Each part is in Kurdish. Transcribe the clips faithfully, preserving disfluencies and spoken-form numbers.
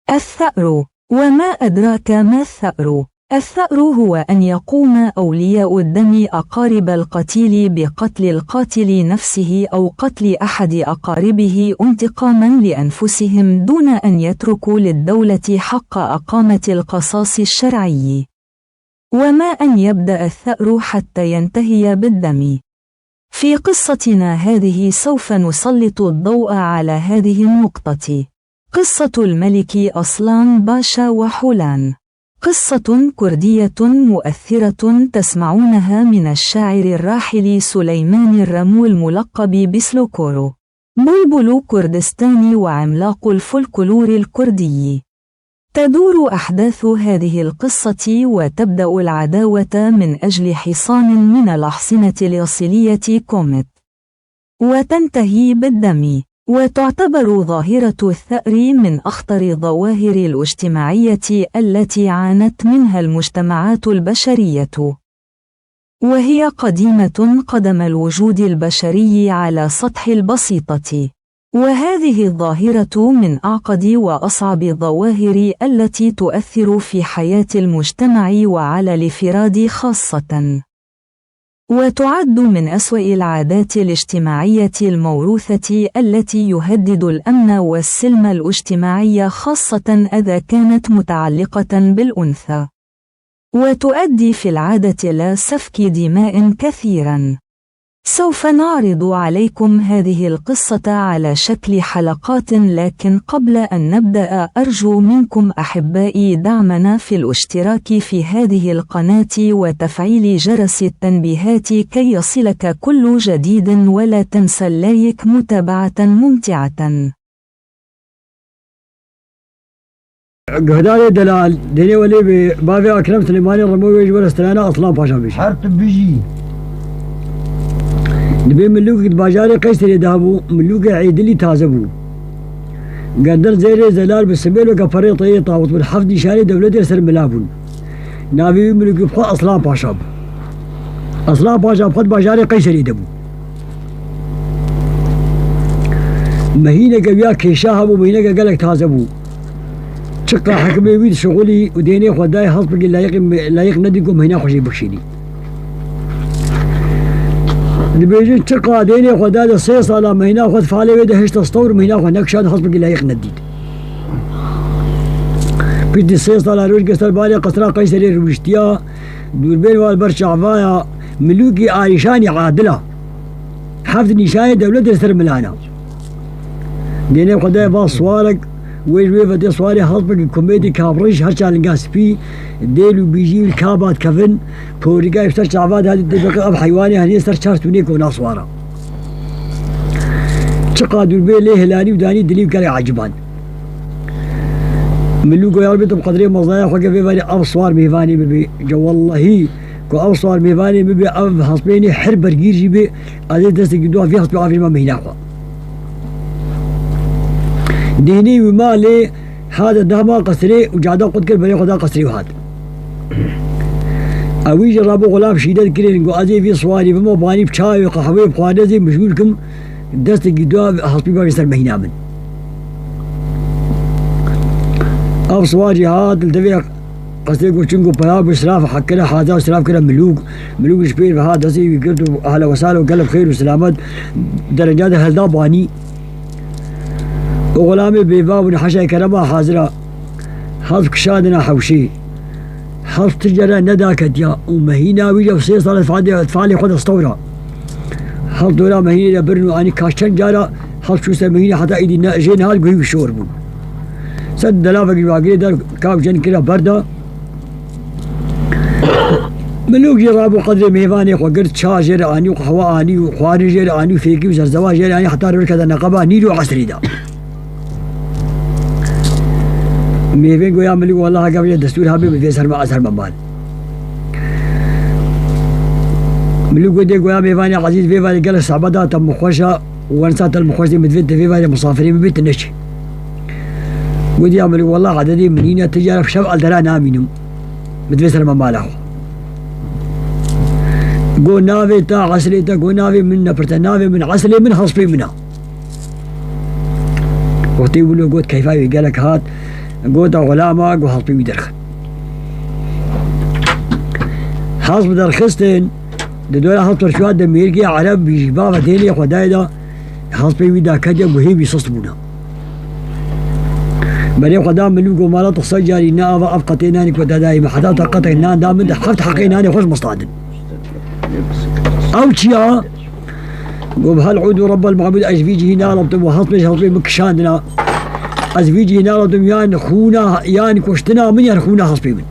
الثأر. وما أدراك ما الثأر. الثأر هو أن يقوم أولياء الدم أقارب القتيل بقتل القاتل نفسه أو قتل أحد أقاربه انتقاما لأنفسهم دون أن يتركوا للدولة حق إقامة القصاص الشرعي. وما أن يبدأ الثأر حتى ينتهي بالدم. في قصتنا هذه سوف نسلط الضوء على هذه النقطة. قصة الملك أصلان باشا وحولان. قصة كردية مؤثرة تسمعونها من الشاعر الراحل سليمان الرمو الملقب بسلوكورو، بلبل كردستان وعملاق الفولكلور الكردي. تدور أحداث هذه القصة وتبدأ العداوة من أجل حصان من الأحصنة الأصلية كوميت، وتنتهي بالدم. وتعتبر ظاهرة الثأر من أخطر الظواهر الاجتماعية التي عانت منها المجتمعات البشرية، وهي قديمة قدم الوجود البشري على سطح البسيطة. وهذه الظاهرة من أعقد وأصعب الظواهر التي تؤثر في حياة المجتمع وعلى الفراد خاصة. وتعد من أسوأ العادات الاجتماعية الموروثة التي يهدد الأمن والسلم الاجتماعي خاصة إذا كانت متعلقة بالأنثى. وتؤدي في العادة إلى سفك دماء كثيرا. سوف نعرض عليكم هذه القصة على شكل حلقات، لكن قبل أن نبدأ أرجو منكم أحبائي دعمنا في الاشتراك في هذه القناة وتفعيل جرس التنبيهات كي يصلك كل جديد، ولا تنسى اللايك. متابعة ممتعة. Guhdarê delal, dênê welê bi bavê Ekrem Silêmanê Remo wê ji we re strana Aslan Paşa bêje. Her tu bijî. Dibê milûkek di bajarê Qeyserê de hebû, milûkê Êdilî taze bû. Gerden zêrê zelal bi simêl weke perê teyê tawit bûn, heft nîşanê dewletê li ser mila bûn. Navê wî milûkê bi xwe Aslan Paşa bû. Aslan Paşa bi xwe di bajarê Qeyserê de bû. Mehîneke wî ya kêşa hebû, mehîneke gelek taze bû. Çiqa hikimê wî dişixulî û dênê xwe dayê hespekî layiqî, layiq nedî ku mehîna xwe jê bikişînî. Dibêjin çiqa dênê xwe da de sê sala mehîna xwe di falê wê de hişta stewr mehîna xwe nekişand hespekî layiq nedît. Piştî sê sala rojke ser balê qesra Qeyserê rûniştiya, dûrbên wa li ber çavaya milûkî alîşanî adila. Heft nîşanê dewletê li ser milana. Dênê xwe dayê va swarek, wê ji wê ve tê swarê hespekî kumêtî kabrij her çar linga spî, dêl û bîjî li kaba dikevin, porîka ji ser çava de hadî tê biqe ev heywanê henê ser çar stûnê kona swara. Çiqa dûrbê lê hilanî û danî dilî û gelek eciban. Milûko ya Rebî tu bi qedrê mezaya xwe ke vê verê ev swar mêvanê bibê. Ce wellehî ku ev swar mêvanê bibê, ev hespênê her bergîr jî bê, ez ê destekî dua vê hespê avêjima mehîna xwe. Dêhnê wî malê hate dehma qesrê û cada qut kir berê xwe da qesrê û hat. Ewî jî rabû xulam şîdet kirin ku ez ê vî swarî bima banî bi çayê wê qehweyê bi xwarinê ez ê mijûl kim destekî dua hespî bavê ser mehîna min. Ev swar jî hat li devê qesrê ku çin ku peya bi siraf hekira hazir siraf kira milûk. Milûk ji pêr ve hat destê wî girt û ehla wesal û gelek xêr û selamet dereca de helda banî. Û xulamê bêva bûn heşa kerema hazira. Hesp kişandina hewşê. Hesp ti cara nedaketiya û mehîna wî ya sê sal falê, falê xwe de stewra. Hesp dora mehînê de birin û anî ka çend cara hesp çû ser mehînê heta îdî ne, jê nehat guhî wî şor bûn. Ser delavek ji wagirê der kav cen kira berda. Milûk jî rabû qedrê mêvanê xwe girt, ça jê re anî û qehwe anî û xwarin jê re anî û fêkî û zerzewa jê re anî heta rojke de neqeba nîr û esrî de. Mêvên goya milûk wela heke vê destûr hebê bi vê serma ez herme mal. Milûk wê dê goya mêvanê ezîz vê verê gelek sehbeta te min xweş a. Wen sa te li min xweş dê min divê te vê verê misafirê min bê tu neçî. Gotiya milûk wela ededê min nîne tu cara şev el dera namînim. Min divê serma mala xwe. Go navê te, eslê te, go navê min nepirte, navê min eslê min hespê min a. Wextê wilo got keyfa wê gelek hat, Gota xulama, got hespê wî derxin. Hesp derxistin, di dora hesp çûya de mêrgê Ereb jî bava dêlê xwe dayê da, hespê wî da ketiye, got hê wî sist bûna. Berê xwe da min û got mala tu sed carî ne ava ev qetê nanî ku te dayî min, heta te qetek nan da min, de heft heqê nanê xwe ji min stadin. Ew çiya? Got hel udu Rabbel Mabud, ez vî cihî nalabtim û hespê ji hespê min kişandina. Ez vî cihî nalabtim yan xûna, yan kuştina min yan xûna hespê min.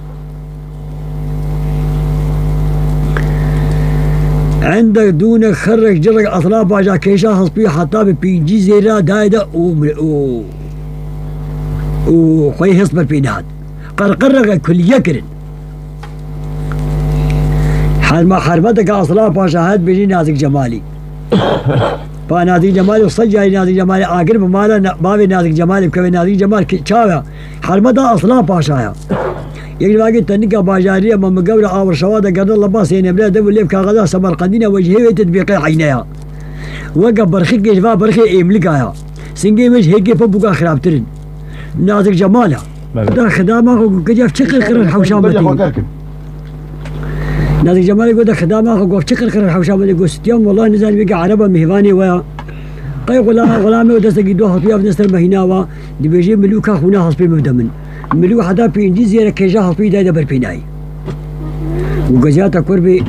Endek dûnek xirrek cirrek Aslan Paşa kêşa hespî heta bi pêncî zêra dayê de û, û, û xweyê hesp ber pê nehat. Qirqireke kuliye kirin. Herma, hermeteke Aslan Paşa het bêjî Nazik Cemalî. Pa Nazik Cemalî û sed carî Nazik Cemalî agir bi mala na-, bavê Nazik Cemalî bikeve Nazik Cemal ki-, çawa? Hermeta Aslan Paşa ya. Yek ji vagê tenika bajarî ye, ma mi gewre awir şewa de gerde leba sênemre de û lêv kaxeza Semerqendî ne we ji hêvê te dibê qey eyne ya. Weke berxikê ji va berxê êmlika ya. Singê wê ji hêkê pe bûka xirabtir in. Nazik Cemal ya. Evet. Da xidama xwe ku kecef çi qirqir hewşa me tî. Nazik Cemalê got, de xidama xwe got, çi qirqir hewşa me tî. Got, Sityan, wela nizanî weke Ereba mêvanê we ya. Qey xula-, xulamê û destekî do hatiya bi desttir mehîna wa. Dibêjê milûka xûna hespê min bide min. Milûk heta pêncî zêre kêja hespê dayê de ber pê nayê. Û geziyata kurbê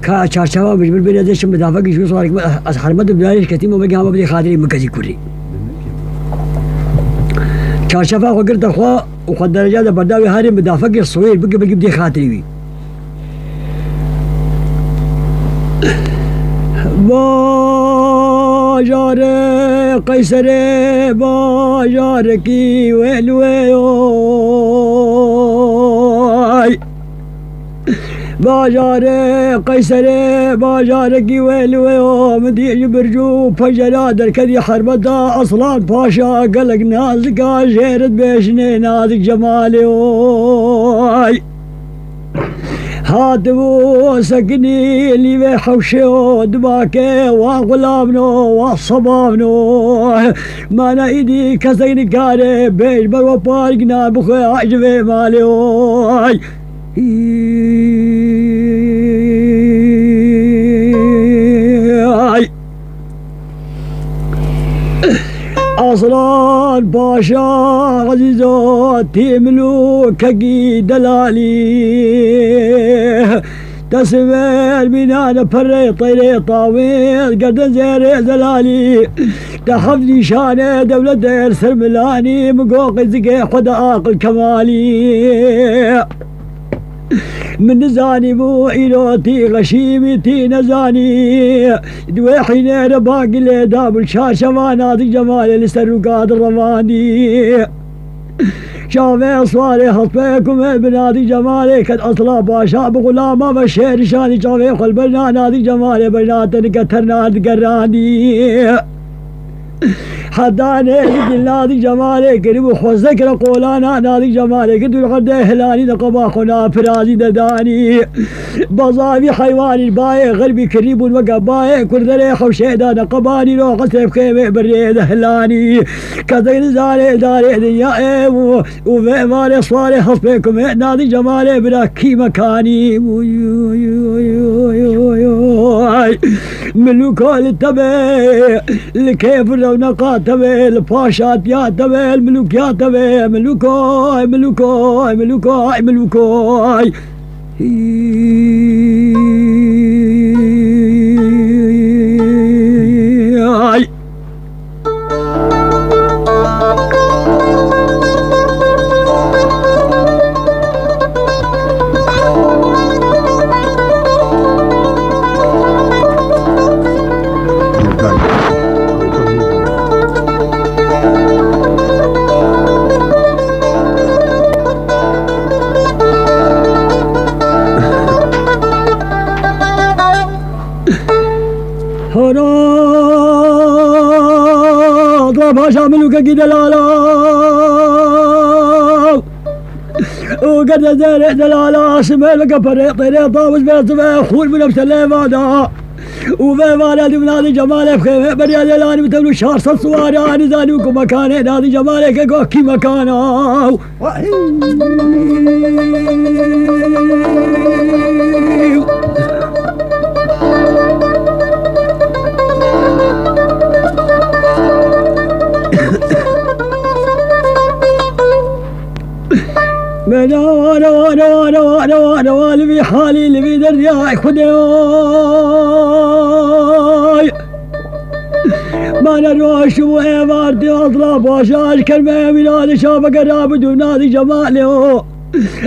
ka çarçeva min ji min bêne de çi midafekî ji wî swar kim, ez hermet û bidarê ji ketî me bigê hema bidê xatirê min kezî kurê. Çarçeva xwe girte xwe û xwe dereca de berdawê harê midafekê swêr bike belkî bidê xatirê wî. Bajarê Qeyserê bajarekî wêl wê yo. Bajarê Qeyserê bajarekî wêl wê yo. Min dî ji birc û pencera derketî hermeta Aslan Paşa gelek nazika jêr dibêjinê Nazik Cemalê oy. Hatibû sekinî lîvê hewşê û dibake wa xulamno, wa sebabno. Mana îdî kesek nikare bêj ber we pargina bixwe ji vê malê oy. Ay. Aslan Paşa Ezîzo tîmlûkekî delalî. Te siver mînane perê teyrê tawê, gerde zêrê zelalî. Te heft nîşane dewletê ser milanî, min go qizikê xwe de aqil kemalî. Min nizanî bû îro tî xeşîmî tî nezanî. Di wê hînê re bagilê dabû çarşeva Nazik Cemalê li ser rûka direvandî. Çavê swarê hespê ku me bi Nazik Cemalê ket Aslan Paşa bi xulama ve şêr nişanî çavê xwe li berna Nazik Cemalê berna tenike terna digerandî. Heta nêzîkî Nazik Cemalê kiribû xwezde kire qolana Nazik Cemalê kir dûr herdê hilanî de qeba xwe na pirazî de danî. Bazavî heywanî bayê xerbî kirîbûn weke bayê kurderê hewşê de ne qebanî ro qesê xêmê birê de hilanî. Kesek nizanê darê dinya ê û, û vê varê swarê hespê kumê Nazik Cemalê bira kî mekanî. Uy, uy, uy, uy, uy, uy. Milûko li te be, li kêf û rewneqa te be, li paşatiya te be, li milûkiya te be, milûko, milûko, milûko, milûko. Ay. Hora da paşa milûkekî delala. Û gerde zerê delala, simer bike perê qêrê tawis be sibe, xûr bine bi selê vada. Û vê vana di Nadî Cemalê bixême, beriya delanî bi tevlû çar sed siware anî zanî û ku mekanê Nadî Cemalê ke go kî mekana. Mena wana, wana, wana, wana, wana, wana, li vî halî, li vî derdî, ay Xwedê, ay. Mane roş û êvar di Asla Paşa, ji kermê wî Nadî Şah vegera bi dû Nadî Cemalê o.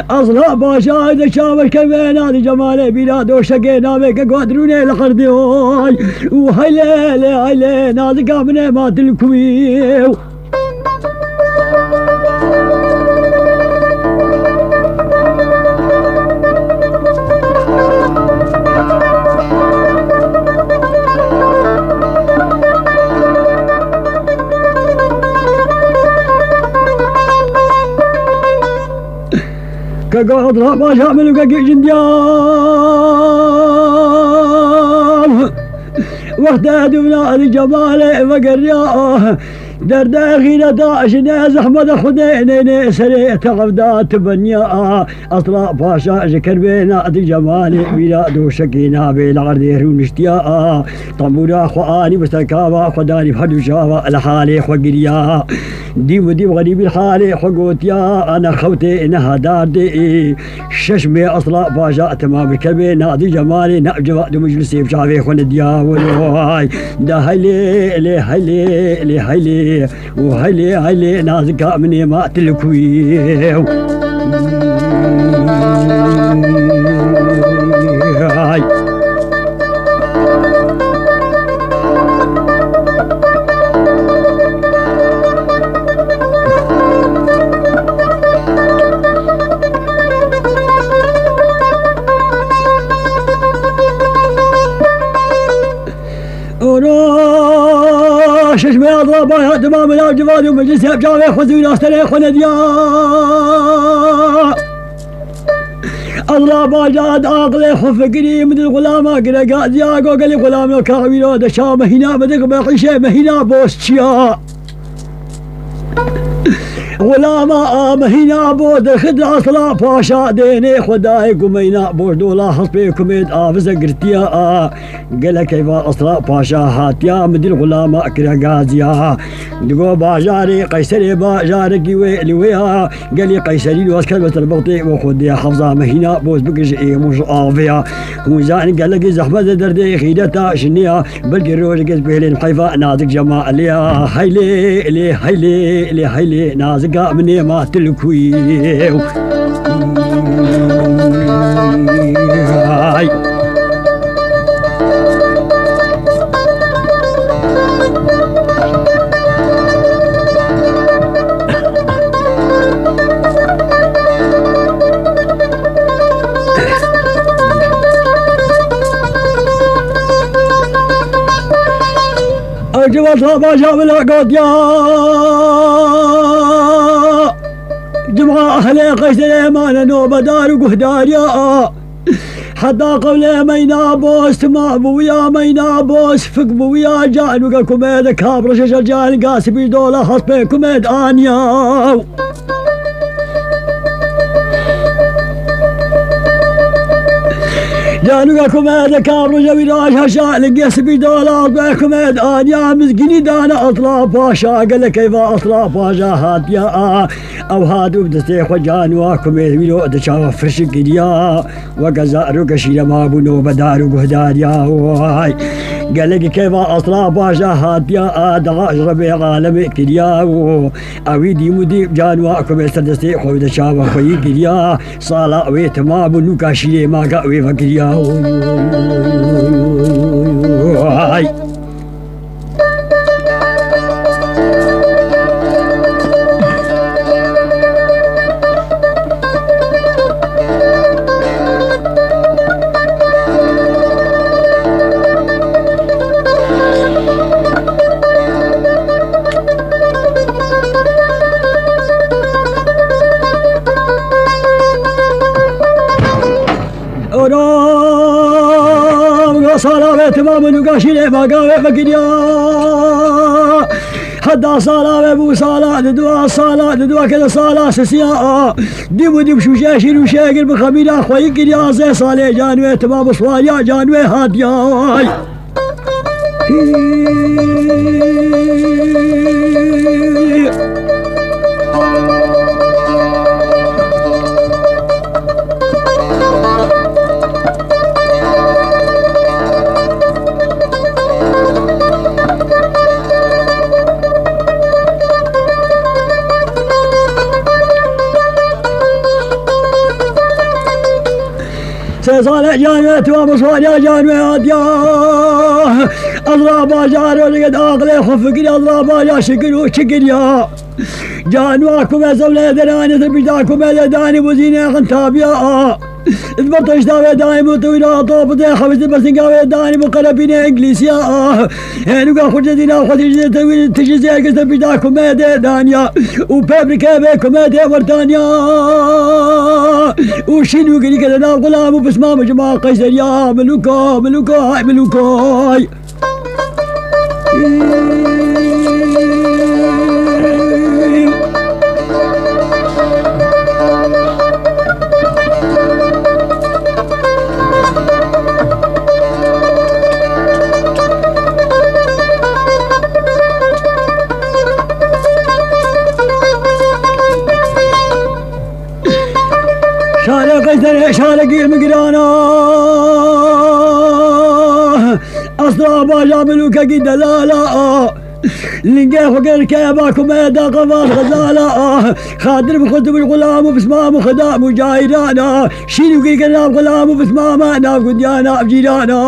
Asla Paşa de çav ji kermê Nadî Cemalê bîra doşekê navê ke got rûnê li qerdî oy. Û heylê, lê heylê, nazika min ê ma til kuwî. Keka Asla Paşa min û kekê jindiya. Wextê dûvna Nadî Cemalê vegeriya. Derdê xîreta jinê zehmeta Xwedê nênê serê tevda tibeniya. Asla Paşa ji kermê Nadî Cemalê bîra doşekê navê li erdê rûniştiya. Tembûra xwe anî bi ser kava xwe danî her du çava li halê xwe giriya. Dîm û dîm xerîbî li halê xwe gotiya, ne xewtê ne hedardê. Şeş meh Asla Paşa temam bi kermê Nadî Cemalê ne ceva du meclisê bi çavê xwe nediya. Way, da heylê, lê heylê, lê heylê. Û heylê, heylê, nazika min ê ma til kuwî. Ay. Oro, şeş meh Asla Paşa temam û nav civadî û meclisê bi çavê xwe zû rasterê xwe nediya. Asla Paşa di aqilê xwe fikirî, min dil xulama kire gaziya, go gelî xulama ka wîro de şa mehîna min dixbe qîşê mehîna boz çiya. Xulama a mehîna boz derxit Asla Paşa dênê xwe dayê ku meyna boz dola hespê kumêd avize girtiya a. Gelek heyva Asla Paşa hatiya, min dil xulama kire gaziya. Digo bajarê Qeyserê bajarekî wê li wê ya. Gelî Qeyserî li wez ket bi terbextê û Xwedê hefza mehîna boz bikir ji êmû ji avê ya. Hûn zanîn gelekî zehmet e derdê xîreta jinê ya. Belkî rojek ez bihêlên heyva nazik Cemalê ya. Heylê, lê heylê, lê heylê, nazika min ê ma til kuy. Ay. Ew ciwata baş a bila gotiya. Cuma ehlê Qeyserê mane nobedar û guhdariya. Heta qewlê meyna boz, sima bûya meyna boz, fik bûya canûke kumê de kap reşeşa canîka sipî dola hespê kumê de aniya. Canûke kumê de kap reşe wî raş heşa lingê sipî dola hespê kumê de aniya, mizgînî dane Asla Paşa, gelek heyva Asla Paşa hatiya a. Ew hat û bi destê xwe can û akumê wî ro di çawa firşik kiriya. Weke zarok şîre mabû nobedar û guhdariya. Way! Gelekî keva Asla Paşa hatiya a, dua ji Rebê alemê kiriya. Ewî dîm û dîm can û akumê ser destê xwe di çawa xweyî kiriya. Sala wê temam bû, nûka şîrê maka wê vekiriya. Way! Oram, sala Timam û nûka şîrê ma gavê vekiriya. Heta sala ve bû sala, di dua sala, di dua kele sala sisiya. Dî bû dî şûşe şîr û şegir bi xemîra xweyî kiriya. Sê salê can wê timam û swariya can wê hatiyay. Sê salê can wê tiwa miswariya can wê hatiya. Ez ra bajar û digê aqilê xwe fikirî, ez ra bajar şikir û çi kiriya. Can wa ku me zewlê deranê te pişta ku me de danî bû zînê xin tabiya. Ez ber to îşta wê danî bû tu wî ra to bide xebisî bersinga wê danî bû qerepînê Îngilîsiya. Hênuka xwe cedîna xwe tijî te wî tijî zêrgir te pişta ku me de daniya. Û pebrike be ku me de wertaniya. Û şîn û girî kete nav xulam û pisma min ji ma qeyseriya. Miluka, miluka, hay miluka, hay. Şare qeysere, şare gîr min girana. Asla baja milûkekî delala. Lingê xwe kir keva ku me da qevan xezala. Xatir bi xwe tu bir xulam û pismam û xedam û cayrana. Şîr û girgir nav xulam û pismama nav gundiya nav cîrana.